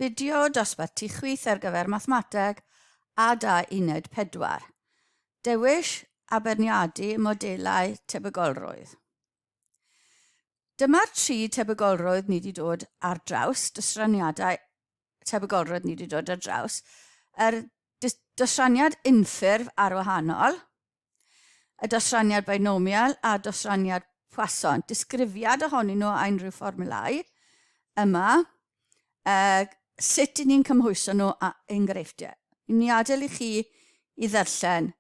Fideo dosbarth tu chwith ar gyfer Mathemateg a da Uned 4. Dewis a beirniadu modelau tebygolrwydd. Dyma'r tri tebygolrwydd ni wedi dod ar draws, dosraniadau tebygolrwydd ni wedi dod ar draws. Yr dosraniad unffurf ar wahanol, y dosraniad binomial a dosraniad Poisson. Disgrifiad ohonyn nhw a unrhyw fformulau yma, sut i ni'n cymhwyso nhw a enghreifftiau. Ni'n ni adael i chi i ddarllen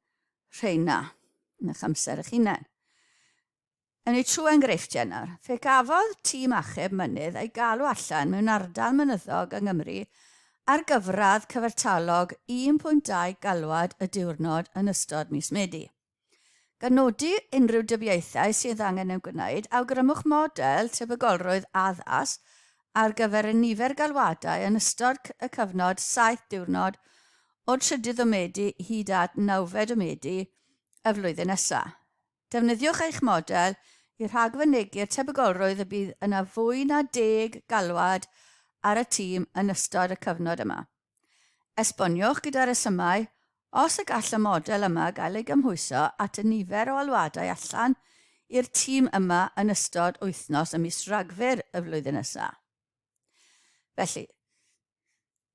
rheina yn eich amser eich hunain. Yn ei trwy enghreifftiau nawr, fe gafodd tîm achub mynydd ei galw allan mewn ardal mynyddog yng Nghymru ar gyfradd cyfartalog 1.2 galwad y diwrnod yn ystod mis Medi. Gan nodi unrhyw dybiaethau sydd angen eu gwneud, awgrymwch model tebygolrwydd addas ar gyfer y nifer galwadau yn ystod y cyfnod saith diwrnod o'r trydydd o Medi hyd at nawfed o Medi y flwyddyn nesaf. Defnyddiwch eich model i rhagfynegi'r tebygolrwydd y bydd yna fwy na deg galwad ar y tîm yn ystod y cyfnod yma. Esboniwch gyda rhesymau os y gall y model yma gael ei gymhwyso at y nifer o alwadau allan i'r tîm yma yn ystod wythnos ym mis Rhagfyr y flwyddyn nesaf. Felly,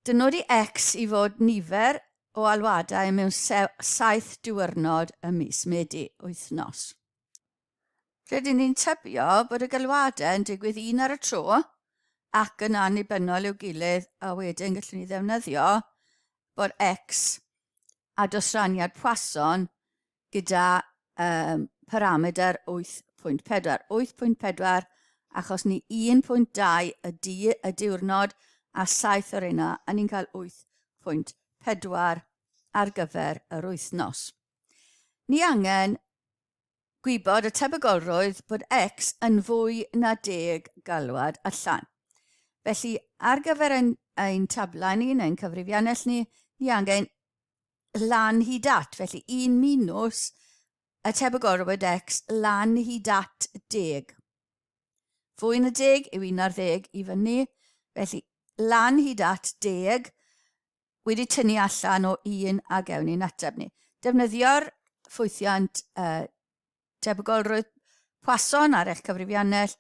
Dynodi X i fod nifer o alwadau mewn saith diwrnod ym mis Medi, wythnos. Rydyn ni'n tybio bod y galwadau yn digwydd un ar y tro ac yn annibynnol i'w gilydd a wedyn gallwn ni ddefnyddio bod X a dosraniad Poisson gyda um, paramedr 8.4. 8.4 achos ni 1.2 y, di, y diwrnod a 7 o'r yna, a ni'n cael 8.4 ar gyfer yr wythnos. Ni angen gwybod y tebygolrwydd bod X yn fwy na deg galwad allan. Felly, ar gyfer ein, ein tablau ni, neu'n cyfrifiannell ni, ni angen lan hyd at, felly 1 minus y tebygolrwydd x lan hyd at deg. Fwy na deg yw 11 i fyny, felly lan hyd at deg wedi tynnu allan o 1 a gewn ni'n ateb ni. Defnyddio'r ffwythiant uh, tebygolrwydd Poisson ar eich cyfrifiannell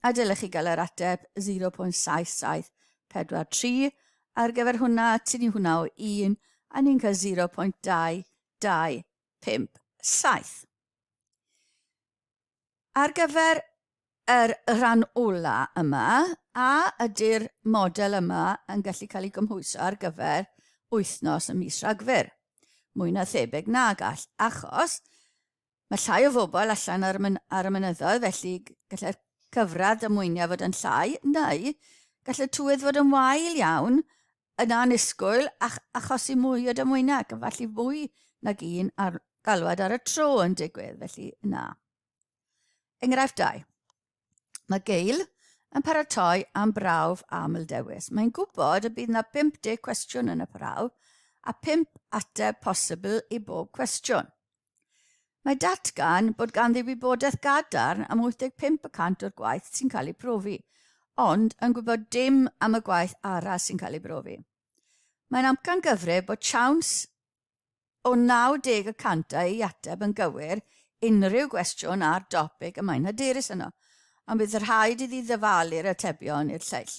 a dylech chi gael yr ateb 0.7743. Ar gyfer hwnna, tynnu hwnna o 1 a ni'n cael 0.2257. Ar gyfer yr rhan ola yma, a ydy'r model yma yn gallu cael ei gymhwyso ar gyfer wythnos ym mis Rhagfyr? Mwy na thebyg na gall, achos mae llai o fobl allan ar y, ar y mynyddoedd, felly gallai'r cyfradd damweiniau fod yn llai, neu gall y tywydd fod yn wael iawn yn annisgwyl ac achosi mwy o damweiniau, ac efallai fwy nag un ar galwad ar y tro yn digwydd, felly na. Enghraifft 2. Mae Gail yn paratoi am brawf aml dewis. Mae'n gwybod y bydd yna 50 cwestiwn yn y prawf a 5 ateb posibl i bob cwestiwn. Mae datgan bod ganddi wybodaeth gadarn am 85 y cant o'r gwaith sy'n cael ei profi, ond yn gwybod dim am y gwaith arall sy'n cael ei brofi. Mae'n amcangyfrif bod siawns o 90 y cant ei ateb yn gywir unrhyw gwestiwn ar dopig y mae'n hyderus yno, ond bydd rhaid iddi ddyfalu'r atebion i'r lleill.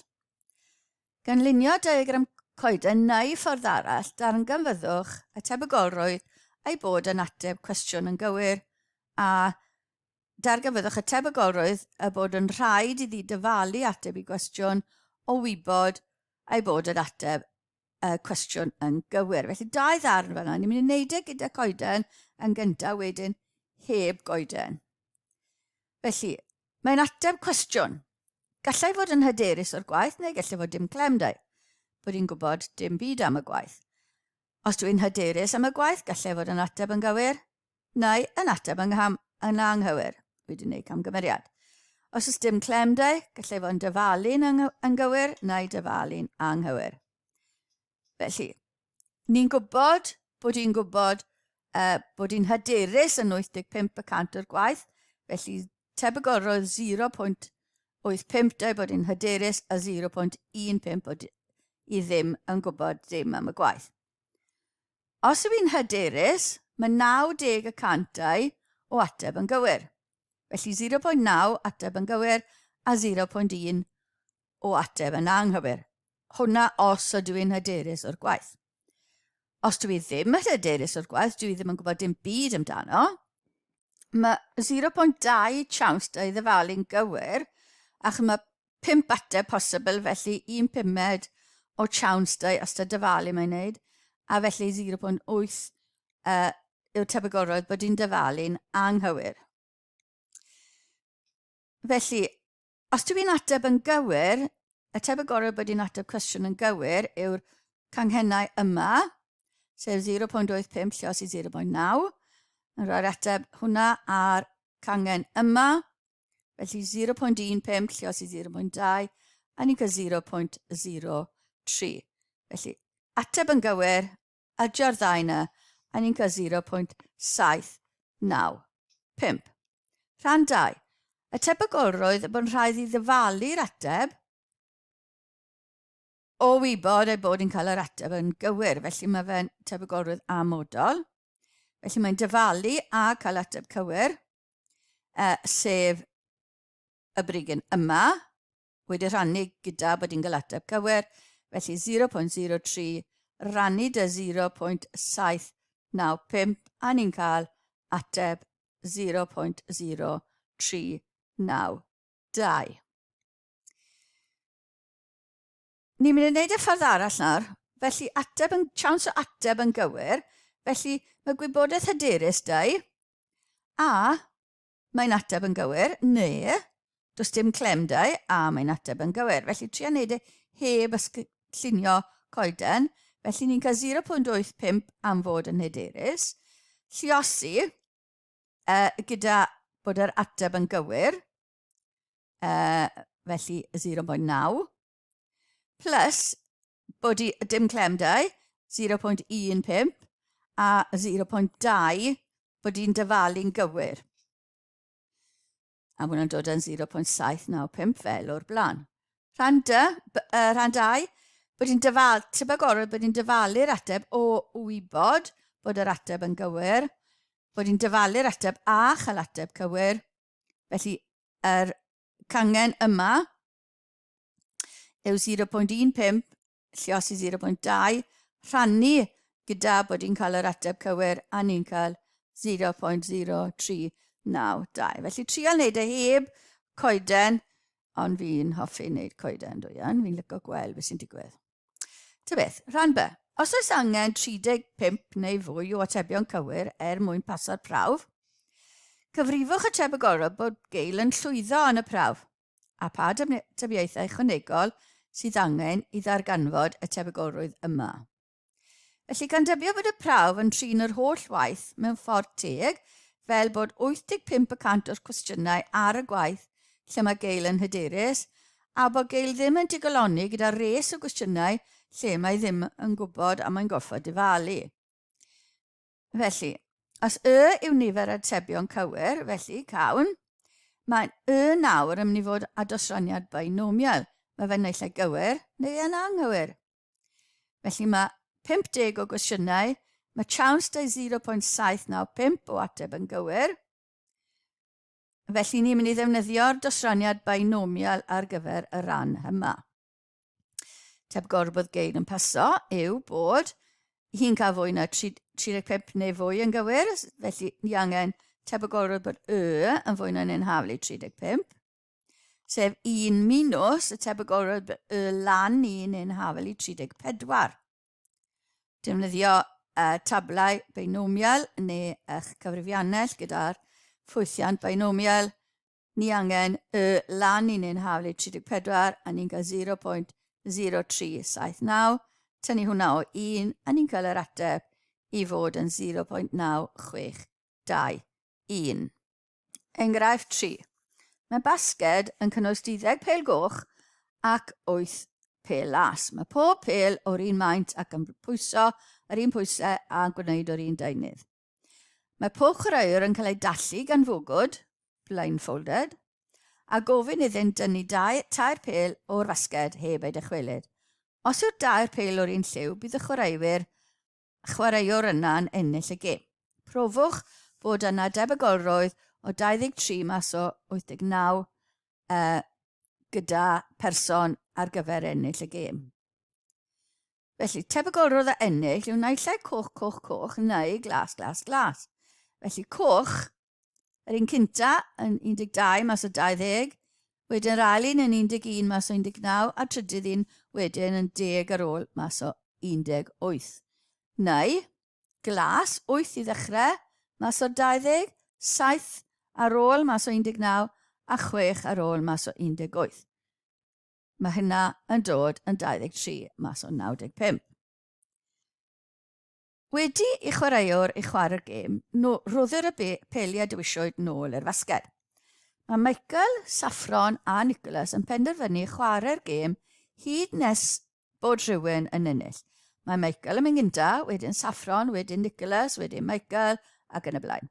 Gan lunio diagram coeden neu ffordd arall, darganfyddwch y tebygolrwydd ei bod yn ateb cwestiwn yn gywir, a darganfyddwch y tebygolrwydd y bod yn rhaid iddi dyfalu ateb i gwestiwn o wybod ei bod yn ateb y cwestiwn yn gywir. Felly dau ddarn fel yna. Ni'n mynd i wneud e gyda coeden yn gyntaf, wedyn heb goeden. Felly, mae'n ateb cwestiwn. Gallai fod yn hyderus o'r gwaith neu gallai fod dim clem 'da i, bod i'n gwybod dim byd am y gwaith. Os dw i'n hyderus am y gwaith, gallai fod yn ateb yn gywir, neu yn ateb yn, yn anghywir, wedi gwneud camgymeriad. Os oes dim clem 'da i, gallai fod yn dyfalu'n yn gywir neu dyfalu'n anghywir. Felly, ni'n gwybod bod hi'n gwybod uh, bod hi'n hyderus yn 85 y cant o'r gwaith, felly tebygolrwydd 0.85 dau bod hi'n hyderus a 0.15 bod i ddim yn gwybod dim am y gwaith. Os yw hi'n hyderus, mae 90 y cantau o ateb yn gywir. Felly 0.9 ateb yn gywir a 0.1 o ateb yn anghywir. Hwna os ydw i'n hyderus o'r gwaith. Os dwi ddim yn hyderus o'r gwaith, dwi ddim yn gwybod dim byd amdano, mae 0.2 chance da i ddyfalu'n gywir, ac mae 5 ateb posibl, felly 1 pumed o chance da i os da dyfalu mae'n neud, a felly 0.8 yw'r tebygolrwydd bod hi'n dyfalu'n anghywir. Felly, os dw i'n ateb yn gywir, y tebygolrwydd bod hi'n ateb cwestiwn yn gywir yw'r canghennau yma, sef 0.85 llios i 0.9, yn rhoi'r ateb hwnna a'r cangen yma, felly 0.15 llios i 0.2, a ni'n cael 0.03. Felly, ateb yn gywir, adio'r ddau yna, a ni'n cael 0.795. Rhan 2. Y tebygolrwydd y bod yn rhaid i ddyfalu'r ateb o wybod ei bod yn cael yr ateb yn gywir, felly mae fe'n tebygolrwydd amodol. Felly mae'n dyfalu a cael ateb cywir, sef y brigyn yma, wedi rhannu gyda bod hi'n cael ateb cywir, felly 0.03 rannu dy 0.795 a ni'n cael ateb 0.0392. Ni'n mynd i wneud y ffordd arall nawr, felly ateb yn, chance o ateb yn gywir, felly mae gwybodaeth hyderus da i, a mae'n ateb yn gywir, neu does dim clem da i, a mae'n ateb yn gywir. Felly tria wneud e heb llunio coeden. Felly ni'n cael 0.85 am fod yn hyderus. Lliosi gyda bod yr ateb yn gywir, felly 0.9, plus bod i dim clem da i, 0.15, a 0.2 bod hi'n dyfalu'n gywir. A hwnna'n dod yn 0.795 fel o'r blaen. Rhan D, rhan 2, bod hi'n dyfal, tebygolrwydd bod hi'n dyfalu'r ateb o wybod bod yr ateb yn gywir, bod hi'n dyfalu'r ateb a chael ateb cywir. Felly, yr cangen yma yw 0.15 lliosi 0.2, rhannu gyda bod hi'n cael yr ateb cywir a ni'n cael 0.0392. Felly trial wneud e heb coeden, ond fi'n hoffi wneud coeden dwi yn, fi'n licio gweld beth sy'n digwydd. Ta beth, rhan B. Os oes angen 35 neu fwy o atebion cywir er mwyn paso'r prawf, cyfrifwch y tebygolrwydd bod Gail yn llwyddo yn y prawf. a pha dybiaethau ychwanegol sydd angen i ddarganfod y tebygolrwydd yma. Felly, gan dybio bod y prawf yn trin yr holl waith mewn ffordd teg, fel bod 85 y cant o'r cwestiynau ar y gwaith lle mae Gail yn hyderus, a bod Gail ddim yn digoloni gyda res o gwestiynau lle mae ddim yn gwybod a mae'n gorfod difalu. Felly, os y yw nifer atebion cywir, felly cawn, mae y nawr yn mynd i fod â dosraniad binomial. Mae fe'n naill ai gywir neu yn anghywir. Felly mae 50 o gwestiynau, mae chance da 0.795 o ateb yn gywir. Felly ni'n mynd i ddefnyddio'r dosraniad binomial ar gyfer y rhan yma. Tebygol bod Gail yn paso yw bod hi'n cael fwy na 35 neu fwy yn gywir, felly ni angen tebygolrwydd bod y yn fwy na neu'n haflu 35, sef 1 minus y tebygolrwydd bod y lan i neu'n haflu 34. Defnyddio tablau binomial neu eich cyfrifiannell gyda'r ffwythiant binomial Ni angen y lan i neu'n haflu 34 a ni'n cael 0.0379. Tynnu hwnna o 1 a ni'n cael yr ateb i fod yn 0.9621. Enghraifft 3. Mae basged yn cynnwys 12 pêl goch ac 8 pêl las. Mae pob pêl o'r un maint ac yn pwyso yr un pwysau a gwneud o'r un deunydd. Mae pob chwaraewr yn cael ei dallu gan fwgwd, blindfolded, a gofyn iddynt dynnu dau, tair pêl o'r fasged heb ei dychwelyd. Os yw'r dair pêl o'r un lliw, bydd y chwaraewyr chwaraewr yna'n ennill y gêm. Profwch bod yna debygolrwydd o 23 mas o 89 uh, gyda person ar gyfer ennill y gêm. Felly, tebygolrwydd o ennill yw naill ai coch, coch, coch neu glas, glas, glas. Felly coch, yr un cynta yn 12 mas o 20, wedyn yr ail un yn 11 mas o 19, a'r trydydd un wedyn yn 10 ar ôl mas o 18. Neu, glas, 8 i ddechrau, mas o'r 20, 7 ar ôl mas o 19, a 6 ar ôl mas o 18. Mae hynna yn dod yn 23 mas o 95. Wedi i chwaraewr ei chwarae'r gêm, no, rhoddir y peli a dewiswyd nôl i'r fasged. Mae Michael, Saffron a Nicholas yn penderfynu chwarae'r gêm hyd nes bod rhywun yn ennill. Mae Michael yn mynd gynta, wedyn Saffron, wedyn Nicholas, wedyn Michael, ac yn y blaen.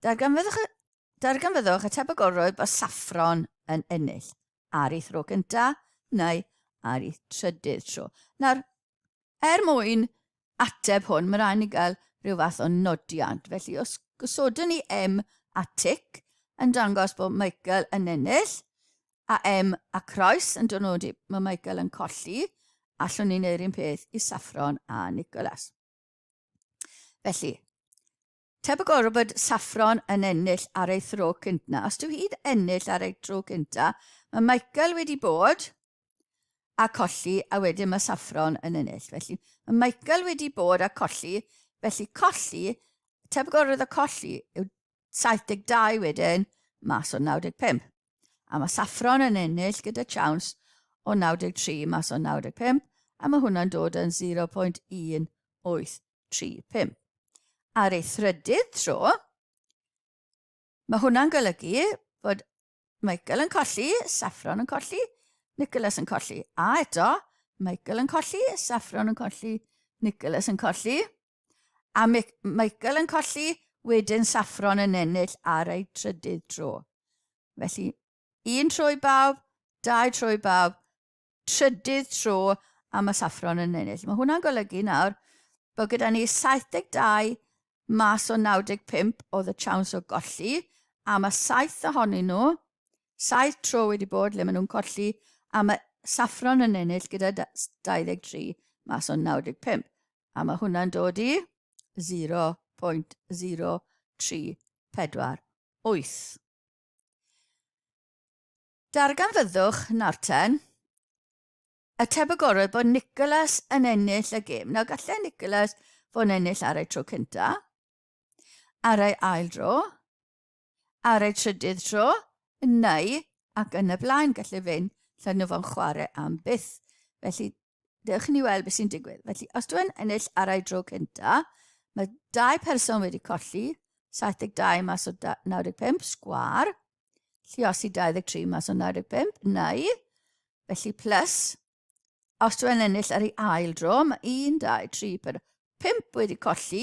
Darganfyddwch, darganfyddwch y tebygolrwydd bod Saffron yn ennill ar ei thro gynta neu ar ei trydydd tro. Nawr, Er mwyn ateb hwn, mae rhaid ni gael rhyw fath o nodiant. Felly, os gosodwn ni M a tic yn dangos bod Michael yn ennill, a M a croes yn dynodi mae Michael yn colli, allwn ni wneud yr un peth i Saffron a Nicholas. Felly, tebygol bod Saffron yn ennill ar ei thro cynta. Os dyw hi'n ennill ar ei tro cynta, mae Michael wedi bod a colli, a wedyn mae Saffron yn ennill. Felly, mae Michael wedi bod a colli, felly colli, tebygolrwydd o colli yw 72 wedyn, mas o 95. A mae Saffron yn ennill gyda chawns o 93 mas o 95, a mae hwnna'n dod yn 0.1835. Ar ei thrydydd tro, mae hwnna'n golygu bod Michael yn colli, Saffron yn colli, Nicholas yn colli. A eto, Michael yn colli, Saffron yn colli, Nicholas yn colli. A Michael yn colli, wedyn Saffron yn ennill ar ei trydydd tro. Felly, un tro i bawb, dau tro i bawb, trydydd tro a mae Saffron yn ennill. Mae hwnna'n golygu nawr bod gyda ni 72 mas o 95 oedd y chawns o golli, a mae saith ohonyn nhw, saith tro wedi bod le maen nhw'n colli, a mae Saffron yn ennill gyda 23 mas o 95. A mae hwnna'n dod i 0.0348. Darganfyddwch nawr ten y tebygolrwydd bod Nicholas yn ennill y gêm. Nawr gallai Nicholas fod yn ennill ar ei tro cynta, ar ei ail dro, ar ei trydydd tro, neu ac yn y blaen gallai fynd lle nhw fo'n chwarae am byth. Felly, dewch i ni weld beth sy'n digwydd. Felly, os dwi'n ennill ar ei dro cynta, mae dau person wedi colli, 72 mas o 95 sgwar, Lluosi 23 mas o 95, neu, felly plus, os dwi'n ennill ar ei ail dro, mae 1, 2, 3, 4, 5 wedi colli,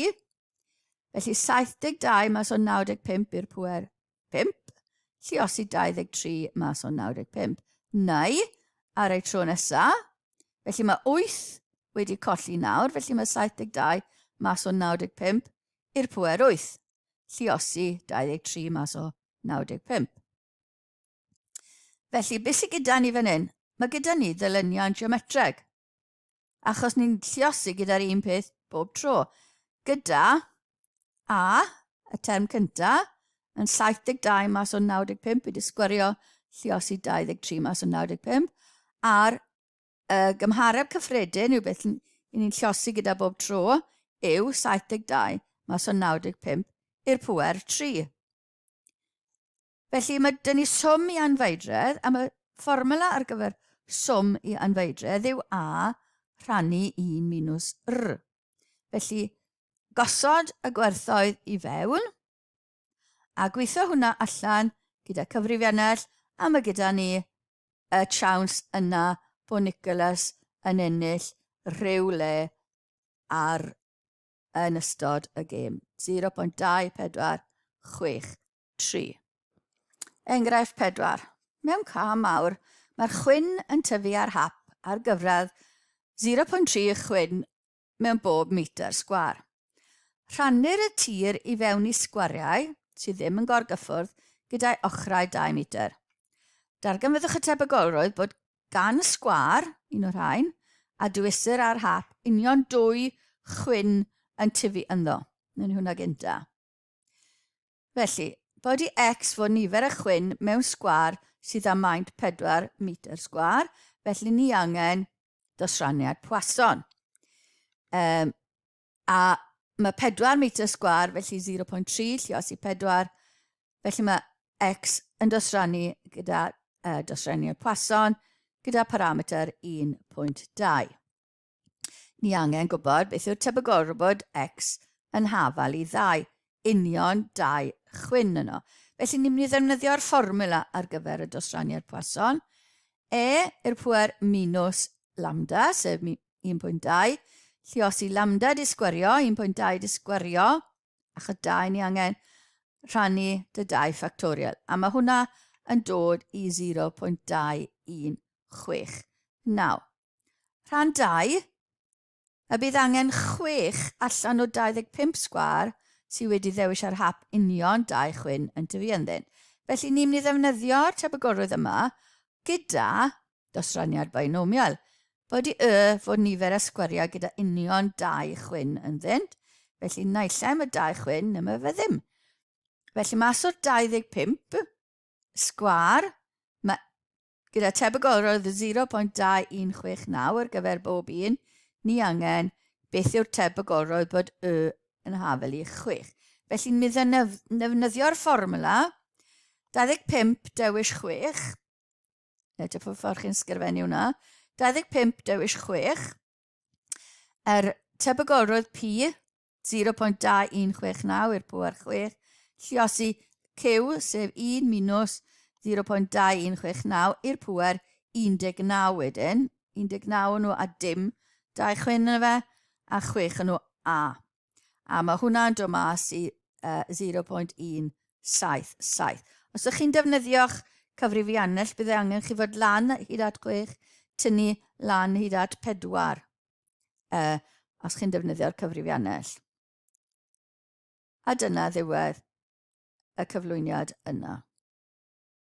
felly 72 mas o 95 i'r pwer 5, lluosi 23 mas o 95, neu, ar ei tro nesaf, felly mae 8 wedi colli nawr, felly mae 72 mas o 95 i'r pwer 8, lluosi 23 mas o 95. Felly, beth sydd gyda ni fan hyn? Mae gyda ni ddilyniant geometreg, achos ni'n lliosi gyda'r un peth bob tro. Gyda A, y term cynta, yn 72 mas o 95, wedi sgwario lliosi 23 mas o 95, a'r y gymhareb cyffredin yw beth ni'n lliosi gyda bob tro yw 72 mas o 95 i'r pŵer 3. Felly mae dyn ni swm i anfeidredd, a mae fformula ar gyfer swm i anfeidredd yw A rhannu 1 minus R. Felly, gosod y gwerthoedd i fewn, a gweithio hwnna allan gyda cyfrifiannell, a mae gyda ni y chawns yna bod Nicholas yn ennill rhyw le ar yn ystod y gêm. 0.2463. Enghraifft 4. Mewn cam mawr, mae'r chwyn yn tyfu ar hap ar gyfradd 0.3 chwyn mewn bob metr sgwâr. Rhannir y tir i fewn i sgwariau, sydd ddim yn gorgyffwrdd, gyda'i ochrau 2 metr. Darganfyddwch y tebygolrwydd bod gan sgwâr, un o'r rhain, a dewisir ar hap union dwy chwyn yn tyfu ynddo. Newn ni hwnna gynta. Felly, boed i x fod nifer y chwyn mewn sgwâr sydd â maint 4 metr sgwâr, felly ni angen dosraniad Poisson. Um, a mae 4 metr sgwâr, felly 0.3 lliosi 4, felly mae x yn dosrannu gyda uh, dosraniad Poisson gyda parametr 1.2. Ni angen gwybod beth yw'r tebygolrwydd bod x yn hafal i ddau, union dau chwyn yno. Felly ni'n mynd i ddefnyddio'r fformula ar gyfer y dosraniad Poisson. E yw'r pwer minus lambda, sef 1.2, lliosi lambda di sgwario, 1.2 di sgwario, achos 2 ni angen rhannu dy 2 ffactorial. A mae hwnna yn dod i 0.2169. Rhan 2, y bydd angen 6 allan o 25 sgwâr sydd wedi ddewis ar hap union dau chwyn yn tyfu ynddyn. Felly ni'n mynd i ddefnyddio'r tebygolrwydd yma gyda dosraniad binomial. Bod i y fod nifer y sgwariau gyda union dau chwyn ynddynt, felly naill ai mae dau chwyn neu mae fe ddim. Felly mas o'r 25 sgwâr, mae Gyda tebygolrwydd 0.2169 ar gyfer bob un, ni angen beth yw'r tebygolrwydd bod y yn hafel i 6. Felly ni ddefnyddio'r fformula 25 dewis 6, neu dy ffordd chi'n sgrifennu hwnna, 25 dewis 6, er tebygolrwydd P 0.2169 i'r pŵer 6, lliosi Q, sef 1 minus 0.2169 i'r pŵer 19 wedyn, 19 o'n nhw a dim, 2 chwyn yna fe, a 6 yn nhw A. A mae hwnna'n dod mas i uh, 0.177. Os ydych chi'n defnyddio'ch cyfrifiannell, bydd angen chi fod lan hyd at 6, tynnu lan hyd at 4. uh, os chi'n defnyddio'r cyfrifiannell. A dyna ddiwedd y cyflwyniad yna.